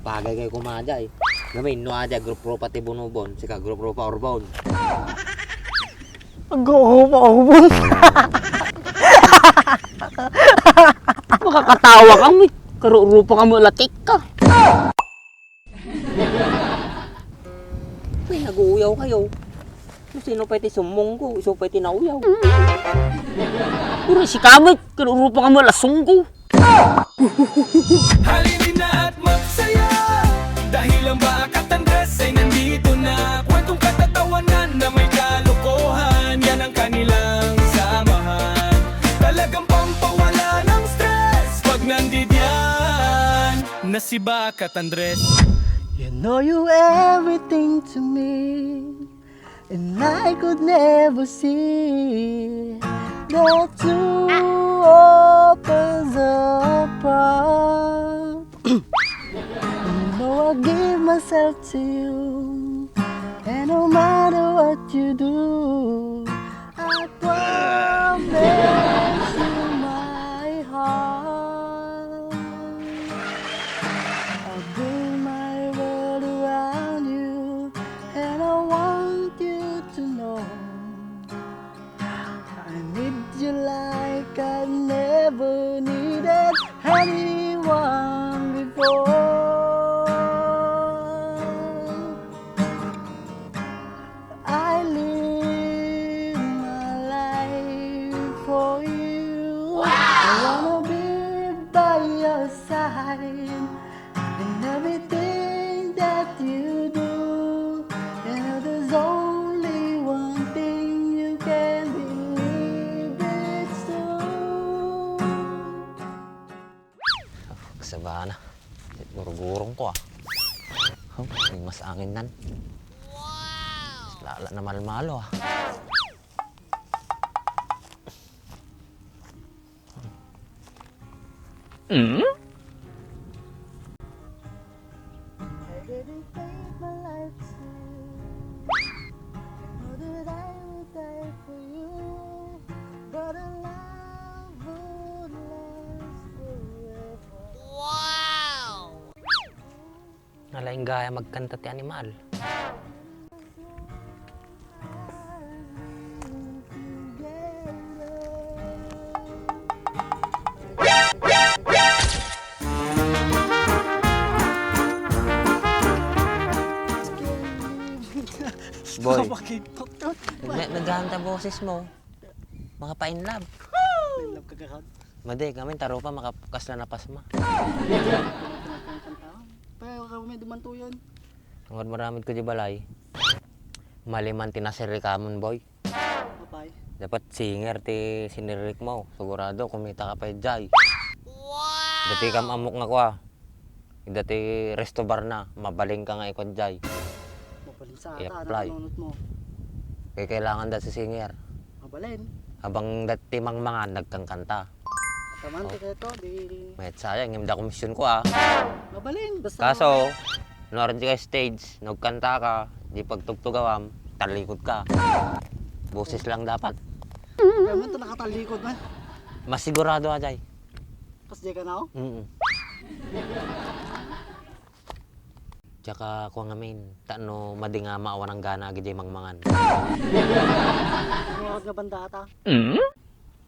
Bagay kayo kumadya eh. Gamin, no adya, grup pro pati bunubon. Sika, grup pro pa orbon. Mag-uupa ako po. Makakatawa ka mo. Karurupa ka mo, latik ka. Uy, nag-uuyaw kayo. Sino pa iti sumong ko? Iso pa iti nauyaw. Puro si kamit. Karurupa ka mo, lasong ko. Halinin na at magsaya dahil ang Bakat Andres ay nandito na. Kwentong katatawanan na may kalokohan, yan ang kanilang samahan. Talagang pampawala ng stress pag nandidyan na si Bakat Andres. You know you everything to me, and I could never see the two opens apart. You know I give myself to you, and no matter what you do, I promise you my heart. I'll build my world around you, and I want you to know I need you like I never needed anyone before. I live my life for you. I wanna be by your side in everything that you do. And there's only one thing you can believe it's true. Kasabahan na. Gurugurong ko ah. May mas angin nan. Lala na malmalo ah. I dedicate my life to you. Know that I will die for you, but a love would last forever. Nalaing gaya magkanta ti animal. Boy, naghahanta boses mo. Mga pa-inlove. Love ka kahit. Madi, kami taro pa makakasla na pasma. Pero ka may dumanto yan. Tungkol maramid ko di balay. Maliman tinasiri kamon boy. Papay. Dapat singer ti sinirik mo. Sigurado kumita ka pa jay. Dati kam amok nga kwa. Dati resto bar na. Mabaling ka nga ikon jay. Mabalin sa I-apply. ata. Nanunot mo. Kaya kailangan dati singer. Mabalin. Habang dati mangmangan nagkangkanta. Kamante ka ito. Di... May sayang, hindi ako misyon ko ah. Mabalin. Basta Kaso, noon ka stage, nagkanta ka, di pagtugtugawam, talikod ka. Boses lang dapat. Kaya man ito nakatalikod man. Mas sigurado ajay. Pas di ka na ako. Tsaka kung ngamin, taano madinga maawan ang gana agad mangmangan. Huwag nga banda ata.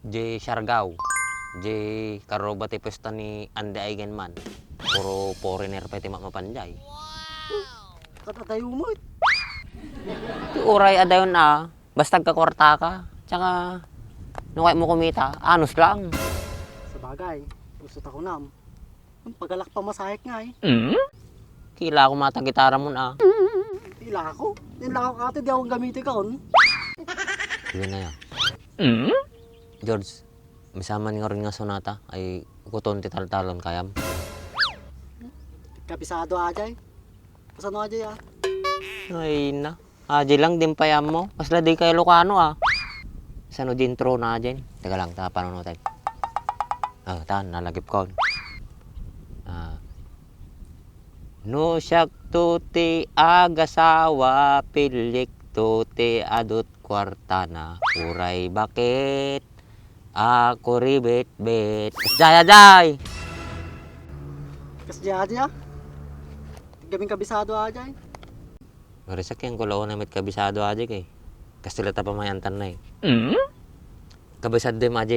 Di Siargao, di karobati pesta ni Ande Eigenman. Puro foreigner pa iti mapanjay. Katatayo mo. Ti uray adayon na, basta kakwarta ka. Tsaka, nung kaya mo kumita, anos lang. Sa bagay. Gusto ako nam. Ang pagalak pa masahik nga eh. Kila ako matagitara mo na. Ila ako. Nila ako kate. Di ako gamitin ka on. Yun na yan. George, misama ni nga rin nga sonata ay kuton ti taltalon kayam. Kapisado ajay. Kasano ajay ah. Ay na. Aji lang din payam mo. Pasla di kayo Lucano ah. Sano din intro na ajay. Teka lang, ta paano tayo. Tan, nalagip ko. No siyak tuti agasawa pilik tuti adut kwartana. Uray bakit ako ribet-bet. Jay, jay! Kas ajay ah. gaming kabisado ajay. Marisak yung kulo na mit kabisado aja kay. Kastila ta pamayantan na eh. Kabisad din aja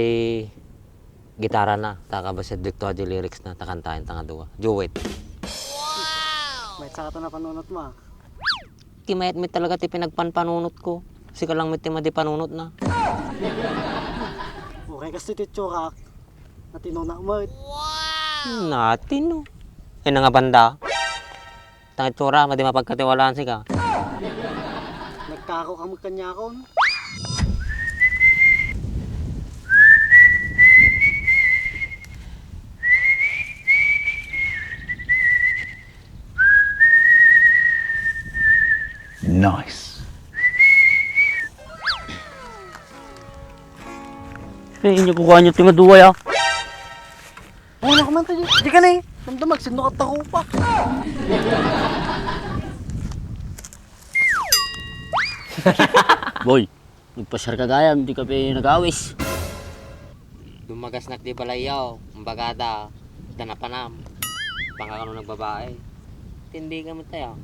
gitara na. Ta kabisad dikto aja lyrics na. Takantahin tanga dua. Duet. May sakata na panunot mo. Kimayat mit talaga ti pinagpanpanunot ko. Kasi ka lang mit ti madi panunot na. Okay kasi titsura. Na tinuna mo. Natin no. Yan nga banda. Tangit tsura, madi mapagkatiwalaan si ka. Nagkako ka magkanya ko. No? Nice. Eh, inyo kukuha nyo tingaduway ah. Ay, naku man tayo. Di ka na eh. Damdamag, sinukat ako pa. Boy, nagpasyar ka gaya, hindi ka pa nag-awis. Dumagas na di balayaw. Ang bagada. Danapanam. Baka kano nagbabae. Tindi ka mo tayo.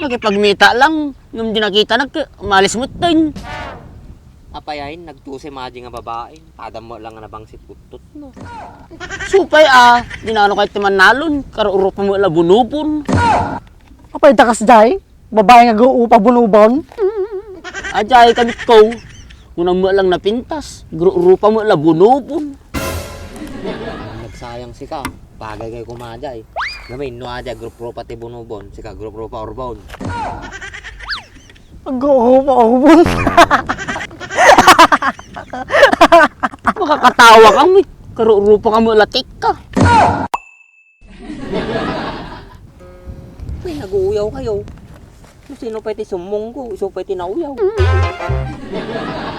Nakipagmita lang, nung di nakita umalis mo tayo. Apayain, nagtuse maji nga babae. Padam mo lang nga nabangsit putot no. Supay ah, dinano kahit naman nalon, karuro pa mo labunupon. Apay, takas jay. Babae nga guupa bunubon. Ajay kabit ko, unang mo lang napintas, karuro pa mo labunupon. Nagsayang si ka. Bagay kay kumadjay. Gamin, no adya group ro pati bunubon. Sika group ro pa orbon. Guupa ubon. Makakatawa kami, karuro pa ka mo latik ka. Uy, nag-uuyaw kayo. Sino pa iti sumong ko? Iso pa iti nauyaw.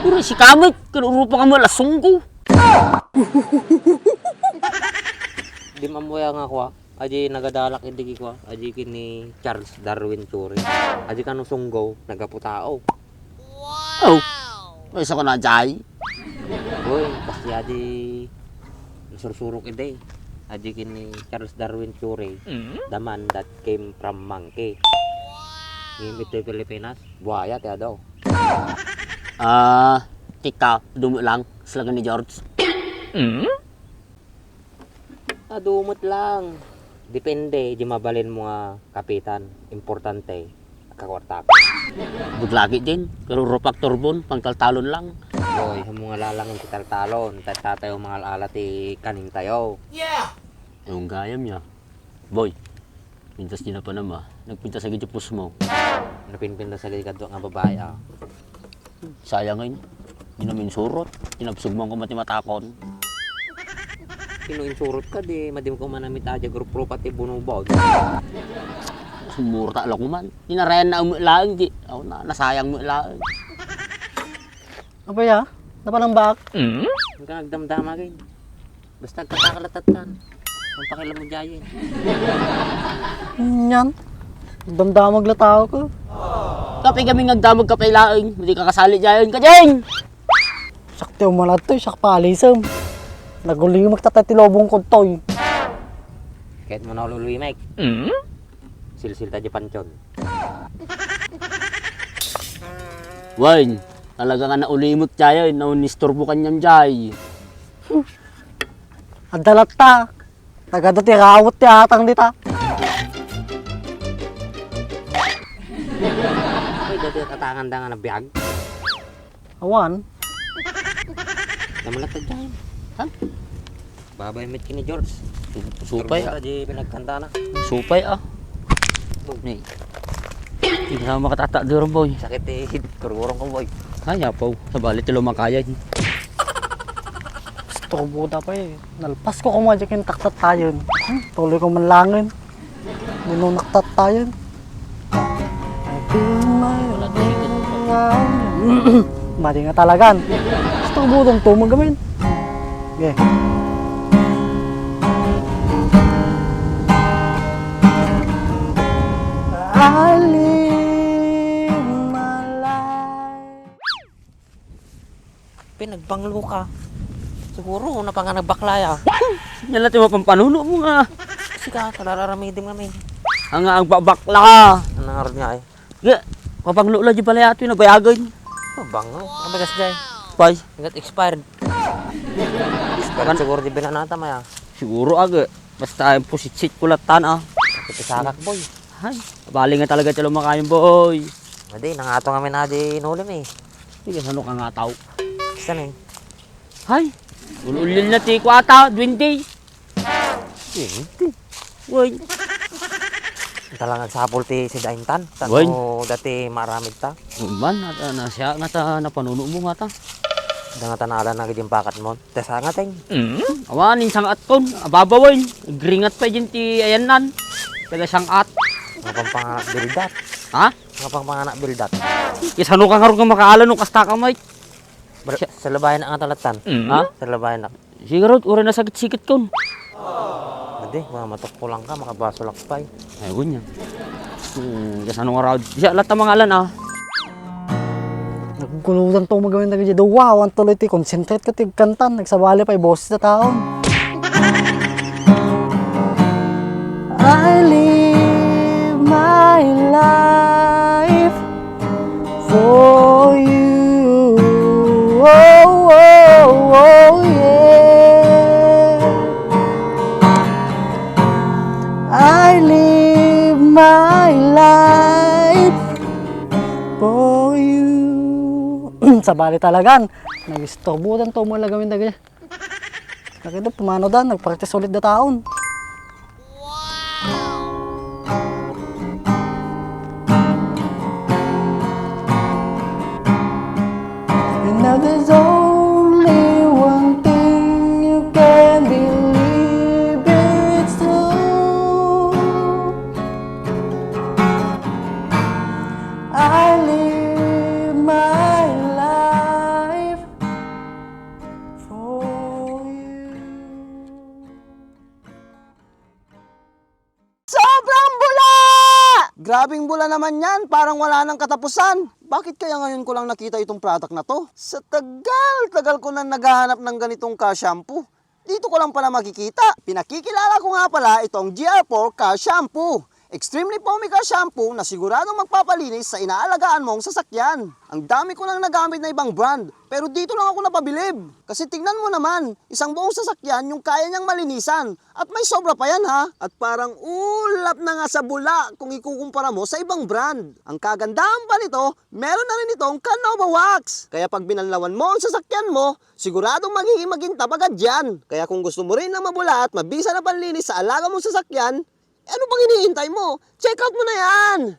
Puro si kamit, karuro pa ka mo lasong ko. Di mamuya nga ko ah. Aji nagadalak hindi ko ah. Aji kini Charles Darwin Curry. Aji kanong sunggaw, nagaputao. Oh, may isa ko na jay. Uy, kasi aji sursurok ide. Aji kini Charles Darwin Curry. The man that came from monkey. Ngimit ito Pilipinas. Buhaya tiya daw. Tika, dumo lang, slagan ni George. Dumot lang. Depende, di mabalin mo nga kapitan. Importante, kakwarta ko. Budlagi din, karuro pak turbon, pangtaltalon lang. Boy, mga lalang yung kitaltalon. Tatayo mga alat kaning tayo. Yung gayam niya. Boy, pintas din na pa naman. Nagpintas agad yung pus mo. Napinpinda sa likad nga babae ah. Sayang ngayon. Hindi namin surot. Tinabsog mo ang kumati matakon. Pinuinsurot ka di, madim ko manamit aja group pro pati bunubog. Sumurta lang man. Tinarayan na umulaan. Di. Ako na, nasayang umulaan. Apay ah, napanambak. Huwag ka nagdamdama kayo. Basta katakalatan. Ang pakilam mo dyan. Yan. Damdamag lataw ko. Kapay kami nagdamag kapay laing. Hindi ka kasali dyan. Kajeng! Sakti umalat to, sak palisam. Naguling magtatatilobong ko to. Kahit mo na ululuwi, Mike. Silsil tayo panchon. Wine, talaga nga naulimot dyan. Naunistorbo kanyang dyan. Adalat ta. Tagadati rawat ti atang dita. Uy, dati tatangan da nga na biyag. Awan. Namulat tayo dyan. Ha? Babay mit kini George. Supay ah. Di pinagkanta na. Supay ah. Ni. Hindi na makatata doon boy. Sakit eh. Kurgurong ko boy. Kaya po. Sa balit yung lumakaya. Gusto ko buta pa eh. Nalpas ko kumadyak yung taktat tayo. Tuloy ko manlangin. Ninunaktat tayo. Mati nga talagan. Gusto ko butong tumang gamin. Okay. I live my life. Pinagbanglo ka. Siguro una pa nga nagbaklaya. Yan natin mapampanuno mo nga. Kasi ka, kararamidim kami. ang babakla. Ano nga rin nga eh. Ga, papanglula di pala yato yung nabayagan. Oh, bango. Ano ba gas jay? Pay, Hanggat expired. Expired siguro di binanata maya. siguro aga. Basta yung pusit-sit kulatan ah. Sakak boy. Ay, bali nga talaga talo makain boy. Adi, nangato kami na di inulim eh. Sige, ano ka nga tao? Saan eh? Hay, ululil na ti ko ata, 20. Uy, Talangan sa hapol ti si Daintan. Boy. Tano dati maramig ta. man, na siya nga ta, napanuno mo nga ta. Da nga tanala na gid yung pakat mo. Tesa nga ting. Awanin sang at kon, ababawin. Gringat pa din ti ayanan. Taga sang at. Nga pang panganak bildat. Ha? Nga pang panganak bildat. Kisano ka karon ka makaalan no kasta ka may. Sa labayan na nga talatan. Ha? Sa labayan na. Siguro, uri na sakit-sikit kon. Adi, mga matukkulang ka, makabaso lakpay. Ay, gunya. Kisano nga raw. Siya, lahat ang mga alan ah. Nagkulutan to magawin na ganyan. Wow, ang tuloy ti concentrate ka ti kantan. Nagsabali pa yung boses na taon. I live my life for you. Oh, oh, oh, yeah. I live my life for you. Sa bali talagan. Nag-istorbutan to mo lagawin na ganyan. Nakita, pumano dan. Nag-practice ulit na taon. And now there's only one thing you can believe it's true. I live my life for you. Sobrang bula! Grabing bula naman yan, parang wala nang katapusan. Bakit kaya ngayon ko lang nakita itong product na to? Sa tagal ko na naghahanap ng ganitong ka-shampoo. Dito ko lang pala makikita. Pinakikilala ko nga pala itong GR4 ka-shampoo. Extremely foamy ka shampoo na siguradong magpapalinis sa inaalagaan mong sasakyan. Ang dami ko nang nagamit na ibang brand, pero dito lang ako napabilib. Kasi tignan mo naman, isang buong sasakyan yung kaya niyang malinisan. At may sobra pa yan ha. At parang ulap na nga sa bula kung ikukumpara mo sa ibang brand. Ang kagandahan pa nito, meron na rin itong Canova Wax. Kaya pag binanlawan mo ang sasakyan mo, siguradong magiging magintab agad yan. Kaya kung gusto mo rin ng mabula at mabisa na panlinis sa alaga mong sasakyan, ano bang hinihintay mo? Check out mo na yan!